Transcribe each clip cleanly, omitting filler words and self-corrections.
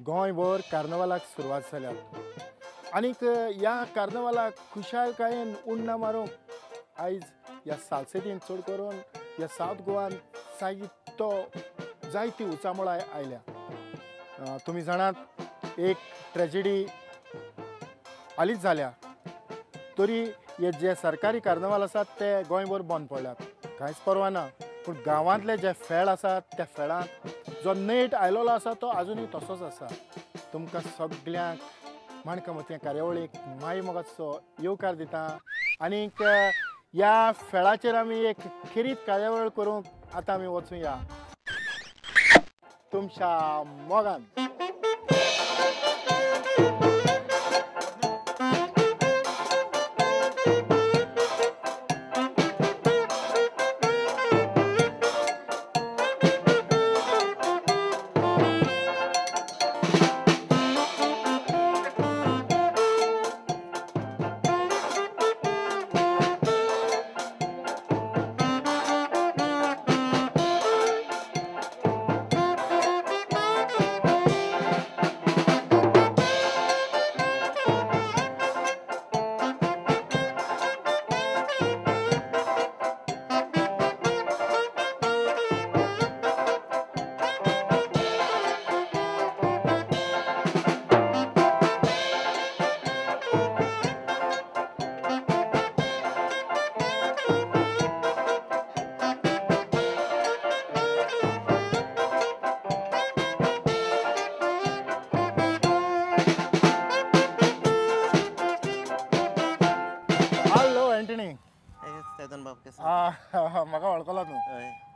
गोंयभर कार्नवालाक सुरवात जाल्या आनीक ह्या कार्नवालाक खुशालकायेन उण्णा मारूंक आयज ह्या सालसेतीन चड करून ह्या सावथ गोवान जायतो जायती उचामळाय आयल्या. तुमी जाणात एक ट्रेजिडी हालींच जाल्या तरी हे जे सरकारी कार्नवाल आसात ते गोंयभर बंद पडल्यात. कांयच परवा ना, पूण गांवांतले जे फेळ आसात त्या फेळांत जो नेट आयलेलो आसा तो आजुनूय तसोच आसा. तुमकां सगल्यांक माणकामोतयां कार्यावळीक माय मोगाचो येवकार दिता आनीक ह्या फेळाचेर आमी एक खेरीत कार्यावळ करूंक आतां आमी वचुया तुमच्या मोगान. म्हाका वळखला तूं.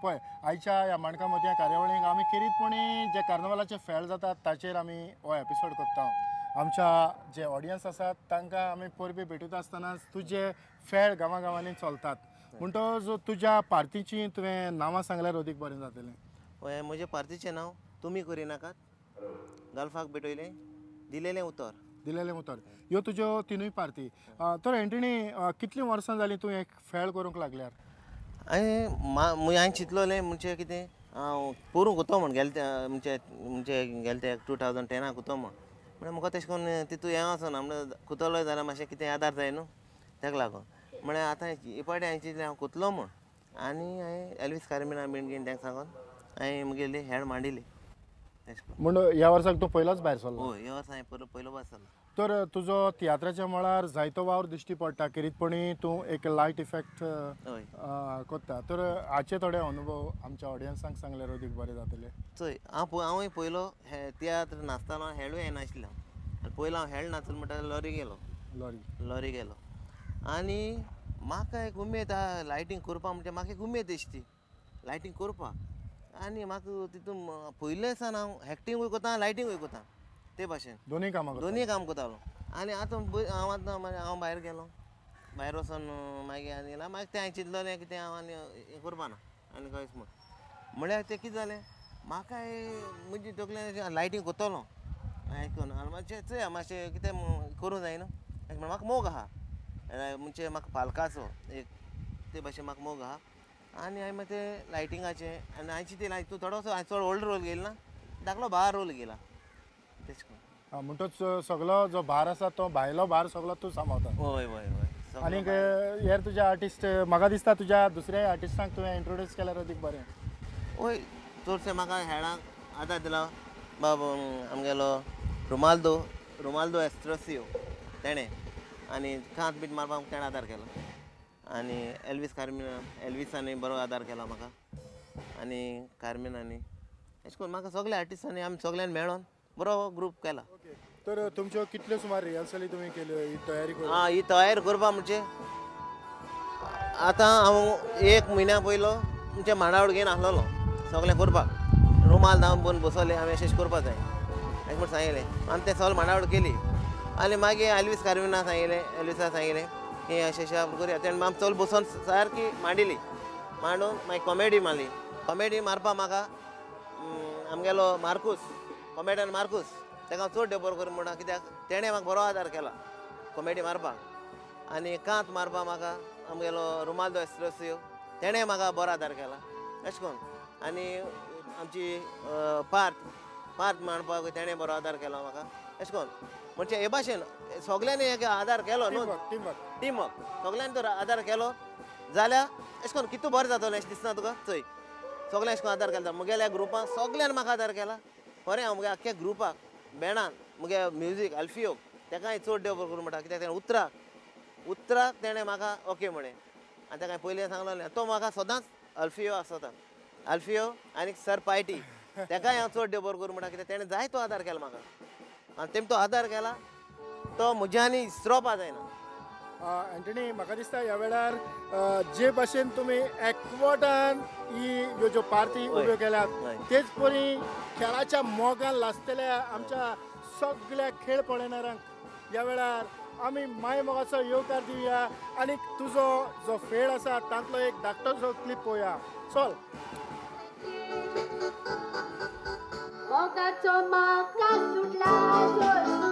पळय आयच्या ह्या माणकामोतयां कार्यावळीक आमी खेरीतपणी जे कार्नवालाचे फेळ जातात ताचेर आमी हो एपिसोड करता. आमच्या जे ऑडियन्स आसात तांकां आमी परबी भेटयता आसतनाच तुजे फेळ गांवां गांवांनी चलतात म्हणटच तुज्या पार्टीची तुवें नांवां सांगल्यार अदीक बरें जातलें. हय, म्हज्या पार्टीचें नांव तुमी करिनाकात, गल्फाक भेटयलें, दिलेलें उतर, दिलेलें उतर, ह्यो तुज्यो तिनूय पार्टी. तर एंटनी, कितलीं वर्सां जालीं तूं एक फेळ करूंक लागल्यार? हांवें हांवें चिंतलोलें म्हणजे कितें हांव पोरूं कुतो म्हण गेले ते म्हणजे म्हणजे गेले ते 2010 कुतो म्हण म्हळ्यार म्हाका तशें करून तितू हें वचना म्हळ्यार कुतलो जाल्यार मातशें कितें आदार जाय न्हू तेका लागून म्हळ्यार आतां हे पावटी हांवें चिंतलें हांव कुतलो म्हण आनी हांवें एल्वीस कार्मिना बीन घेवन तांकां सांगून हांवें म्हगेली हेळ मांडिली. म्हण ह्या वर्साक तूं पयलोच भायर सरलो? हय, ह्या वर्सा हांवें पयलो भायर सरलो. तर तुजो तियात्राच्या मळार जायतो वावर दिश्टी पडटा, खेरीतपणी तूं एक लायट इफेक्ट करता, तर हाचे थोडे अनुभव आमच्या ऑडियन्सांक सांगल्यार अदीक बरें जातलें. चोय, हांव हांवूय पयलो तियात्र नाचतालो, हेळूय येनाशिल्लो आनी पयलो हांव हेळ नाचलो म्हणटा लॉरी गेलो, लॉरी गेलो आनी म्हाका एक उमेद आहा लायटींग करपा, म्हणजे म्हाका एक उमेद दिसती लायटींग करपा आनी म्हाका तितून पयलें सान हांव एक्टिंगूय करता लायटिंगूय करता ते भाशेन दोनूय कामां दोनूय काम करतालो. आनी आतां हांव आतां हांव भायर गेलो, भायर वचोन मागीर आनी मागीर तें हांवें चिंतलोलें कितें हांव आनी हें करपा ना आनी कांयच म्हूण म्हळ्यार तें कितें जालें म्हाका म्हजी तकलेन लायटींग करतलो आयकून आनी मातशें चोया मातशें कितें करूं जाय न्हू अशें म्हण म्हाका मोग आहा म्हणजे म्हाका पालकाचो एक ते भाशेन म्हाका मोग आहा आनी हांवें मागीर तें लायटिंगाचें आनी हांवें चिंतलें तूं थोडोसो हांवें चड व्हडलो रोल घेयला ना, धाकलो भार रोल घेयला. म्हणटच सगलो जो भार आसा तो भायलो भार सगलो तूं सांबाळता. हय हय हय. आनीक हेर तुज्या आर्टिस्ट म्हाका दिसता तुज्या दुसऱ्या आर्टिस्टांक तुवें इंट्रोड्यूस केल्यार अदीक बरें. हय, चडशें म्हाका हेळांक आदार दिला बाब आमगेलो रुमाल्दो, रुमाल्दो एस्ट्रोसियो तेणें आनी कांत बीट मारपाक तेणें आदार केलो आनी एल्वीस कार्मिना, एल्विसांनी बरो आदार केला म्हाका आनी कार्मिनांनी अशें करून म्हाका सगल्या आर्टिस्टांनी आमी सगल्यांनी मेळोन बरो ग्रूप केला. तर तुमच्यो कितल्यो सुमार रिहर्सली तुमी केल्यो ही तयारी करून? आं, ही तयारी करपाक म्हणजे आतां हांव एक म्हयन्या पयलो म्हणजे मांडावळ घेवन आसलेलो सगळें करपाक, रुमाल धांवन बन बसवले आमी अशें करपाक जाय अशें म्हण सांगिल्लें आनी तें सगळें मांडावळ केली आनी मागीर एल्वीस कार्मिना सांगिल्लें, एल्विसा सांगिल्लें की अशें अशें करुया, तेणें आमी चल बसोन सारकी मांडिली, मांडून मागीर कॉमेडी मारली. कॉमेडी मारपाक म्हाका आमगेलो मार्कूस, कॉमेडियन मार्कूस, ताका हांव चड देबर करून म्हणटा कित्याक तेणें म्हाका बरो आदार केला कॉमेडी मारपाक. आनी कांत मारपाक म्हाका आमगेलो रुमाल्दो एस्ट्रोसियो तेणें म्हाका बरो आदार केला अशें करून. आनी आमची पार्थ पार्ट मांडपाक तेणें बरो आदार केलो म्हाका. अशें करून म्हणजे हे भाशेन सगल्यांनी एक आदार केलो न्हू, टिमवर्क सगल्यांनी तर आदार केलो जाल्यार अशें करून कितू बरें जातलें अशें दिसना तुका. चोय सगळ्यांक अशें करून आदार केला म्हगेल्या ग्रुपाक सगल्यांनी म्हाका आदार केला. खरें हांव म्हगे आख्ख्या ग्रुपाक बँडान म्हगे म्युजीक अल्फियोक तेकाय चड देव बरो करूं म्हणटा, कित्याक तेणें उतराक उतराक तेणें म्हाका ओके म्हणें आनी तेका पयलीं सांगलेलें तो म्हाका सदांच अल्फियो आसता अल्फियो आनी सर पायटी तेकाय हांव चड देव बरो करूं म्हणटा, कित्याक तेणें जायतो आदार केला म्हाका आनी तेम तो आदार केला तो म्हज्यांनी इसरोपा जायना. एंटनी म्हाका दिसता ह्या वेळार जे भाशेन तुमी एकवटान ही ह्यो ज्यो पार्टी उब्यो केल्यात तेच परी खेळाच्या मोगान लासतल्या आमच्या सगळ्या खेळ पळयणाऱ्यांक ह्या वेळार आमी माय मोगाचो येवकार दिवया आनी तुजो जो खेळ आसा तांतलो एक धाकटोसो क्लिप पळोवया. चल. मोगाचो म्हाका सुटला जोर,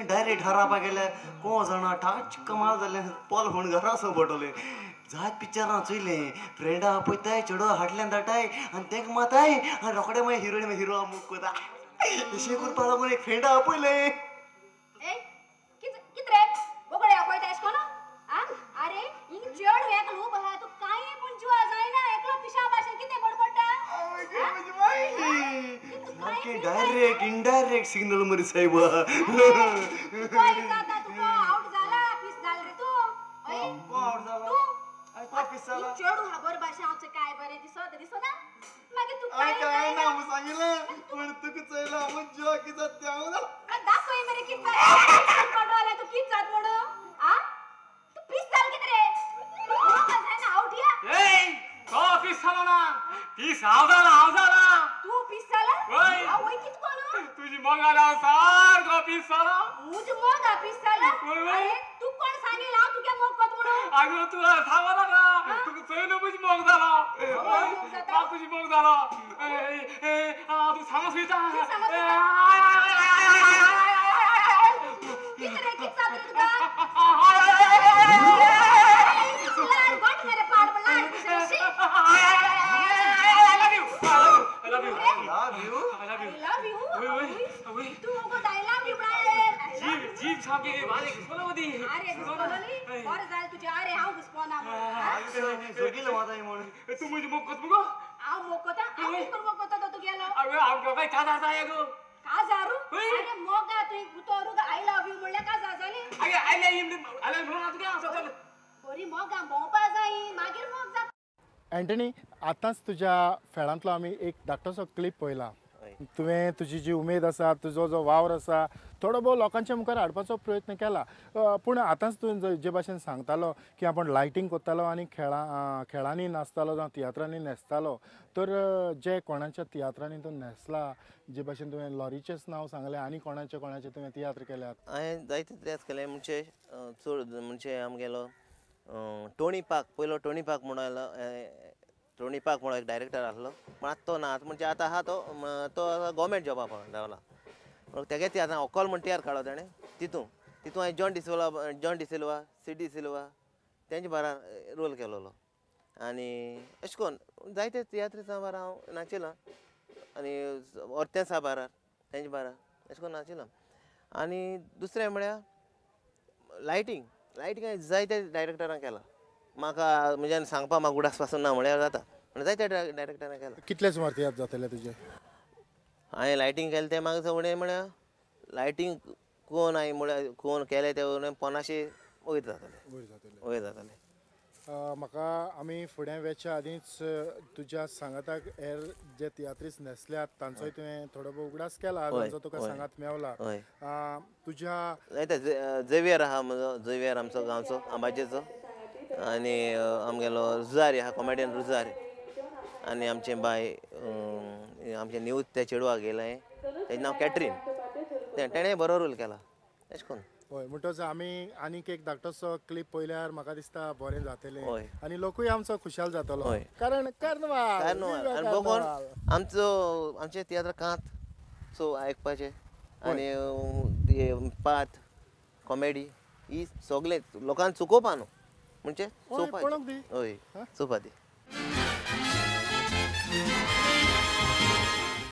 डायरेक्ट हरापा गेल्यार कोण जाणा ठाच कमाल जालें पोल फोण घरा सो पडटलें. जायत पिक्चरां चोयलें फ्रेंडा पळयताय चेडो हाडल्यान धाडटाय आनी तेंका माताय आनी रोखडे मागीर हिरोइन मागीर हिरो मोग कोता अशें करपा लागून एक फ्रेंडा आपयलें. डायरेक्ट इनडायरेक्ट सिग्नल मरे साहेब. एंटनी आतांच तुज्या खेळांतलो आमी एक धाकटोसो क्लिप पळयला. तुवें तुजी जी उमेद आसा तुजो जो वावर आसा थोडो भोव लोकांच्या मुखार हाडपाचो प्रयत्न केला, पूण आतांच तूं जे भाशेन सांगतालो की आपूण लायटींग करतालो आनी खेळांनी नाचतालो जावं तियात्रांनी न्हेसतालो, तर जे कोणाच्या तियात्रांनी तूं न्हेसला जे भाशेन तुवें लॉरीचेंच नांव सांगलें आनी कोणाचे कोणाचे तुवें तियात्र केल्यात? हांवें जायते तियात्र केले म्हणजे चड म्हणजे आमगेलो टोणी पाक पयलो टोणी पाक म्हणून आयलो. टोणी पाक म्हणून एक डायरेक्टर आसलो पूण आतां तो ना, आतां म्हणजे आतां आहा तो तो गव्हर्मेंट जॉबा रावला. तेगे तियात्र ऑकॉल म्हण तियात्र काडलो तेणें तितून तितून हांवें जॉन डिसिल्वा सी डिसिल्वा तेंचे बारार रोल केलोलो आनी अशें करून जायते तियात्रिसां बारा हांव नाचिलां आनी ऑर्तेंसा बारार तेंचे बारार अशें करून नाचिलां. आनी दुसरें म्हळ्यार लायटींग लायटींग जायते डायरेक्टरान केला. म्हाका म्हणजे सांगपा म्हाका उडास पासून ना म्हळ्यार जाता, पूण जायते डायरेक्टरान केला. कितले सुमार तियात्र जातले तुजे? हांवें लायटींग केलें तें म्हाका उणें म्हळ्यार लायटींग कोण हांवें म्हळ्यार कोण केलें तें उणें 50 वयर जातलें, वयर जातलें. म्हाका आमी फुडें वेच्या आदींच तुज्या सांगाताक हेर जे तियात्रीस न्हेसल्यात तांचोय तुवें थोडो भोव उगडास केला, तांचो तुका सांगात मेवला. तुज्या जायते झेवियर आहा म्हजो, झेवियर आमचो गांवचो आंबाजेचो, आनी आमगेलो रुजारी आहा, कॉमेडियन रुजारी, आनी आमचें बाय आमचें न्यूज त्या चेडवाक येयलें तेजें नांव कॅटरीन, तेणें बरो रोल केला एशें करून. हय, म्हणटच आमी आनीक एक धाकटोसो क्लिप पळयल्यार म्हाका दिसता बरें जातलें आनी लोकूय आमचो खुशाल जातलो, कारण कार्नवाल कार्नवाल आनी बगोन आमचो आमचे तियात्र कांत सो आयकपाचें आनी पात कॉमेडी ही सगळें लोकांक चुकोवपा न्हू, म्हणजे चोवपा. हय, चोवपा दी.